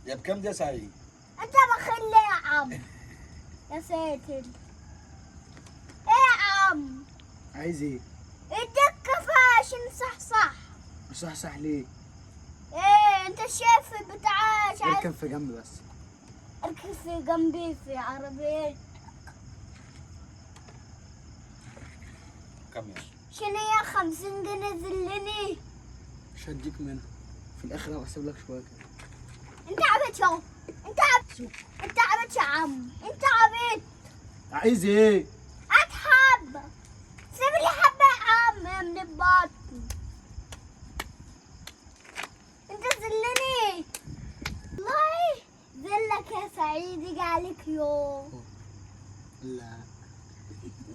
يا بكام دي يا سعيد؟ انت بخيل ليه يا عم؟ يا ساتر. ايه يا عم؟ عايز ايه؟ اديك كفاية عشان صح. صح صح ليه؟ ايه انت شايف بتاع مش عارف. اركب في جنب بس. اركب في جنبي في عربية. كام يا شنو يا 50 جنيه ذلني. مش هديك منها في الاخر، هحسب لك شوية كده. انت عبيط يا، انت عبيط، انت عبيط يا عم، انت عبيط. عايز ايه؟ اتحب، سيب لي حبة يا عم من البطن. انت ذلني والله، ذلك يا سعيد يجي عليك يوم. لا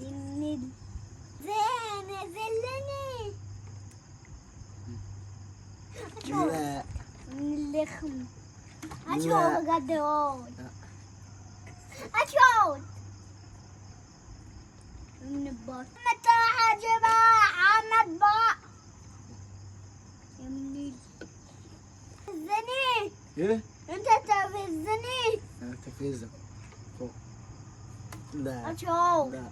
زين ذلني. لا من اللخم لا. اشوف قد هون. لا. اشوف من البطن. متى حاجبها عمد بقى يمني الزني. ايه؟ انت تفزني. انا تفزك. لا اشوف لا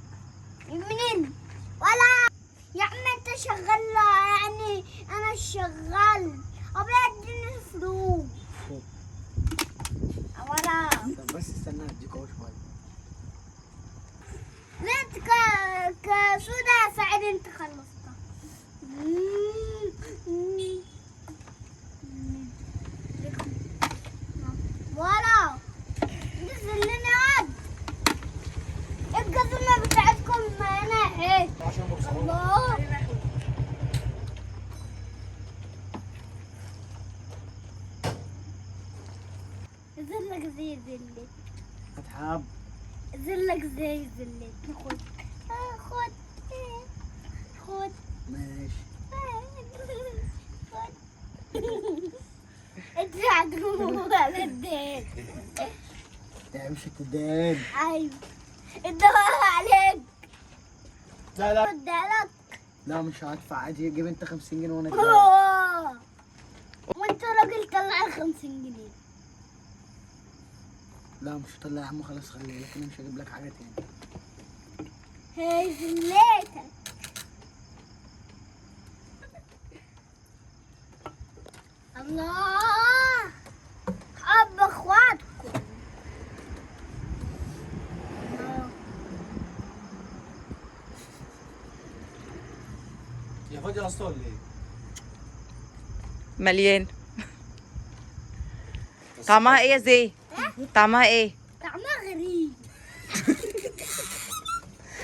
يمنين ولا يا عم انت شغال، يعني انا شغال ابي اديني فلوس ولا. طب بس استنى هديك اهو شوية. لا انت كسودة يا سعيد انت خلصتها. ولا نزل لنا عد الجزمة بتاعتكم هنا ايه. الله ذلك زي ذلك. هتحب. ذلك زي ذلك. خد خد خد. ماشي. خد. ادفع دموع بالدين. ده مش هتدان. ايوه الدواء عليك. لا لا ادالك. لا مش هدفع عادي، جيب انت 50 جنيه وانا اديها. وانت راجل طلع 50 جنيه. لا مش هطلع يا عم، خلاص خليه لك، انا مش هجيب لك حاجة تاني. هاي زليتك. الله حب اخواتكم. يا فاضي يا اسطى ولا ايه؟ مليان. طعمها ايه يا زي؟ طعمها ايه؟ طعمها غريب.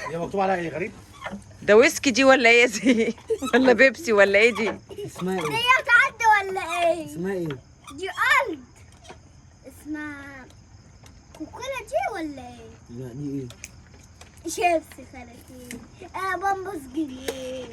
هي مكتوب عليها ايه غريب؟ ده ويسكي دي ولا ايه يا زي؟ ولا بيبسي ولا ايه دي؟ اسمها ايه؟ هي بتعدي ولا ايه؟ اسمها ايه؟ دي قلب اسمها كوكولا دي ولا ايه؟ لا دي ايه؟ شيبسي خالتي. بامبوس جنيه.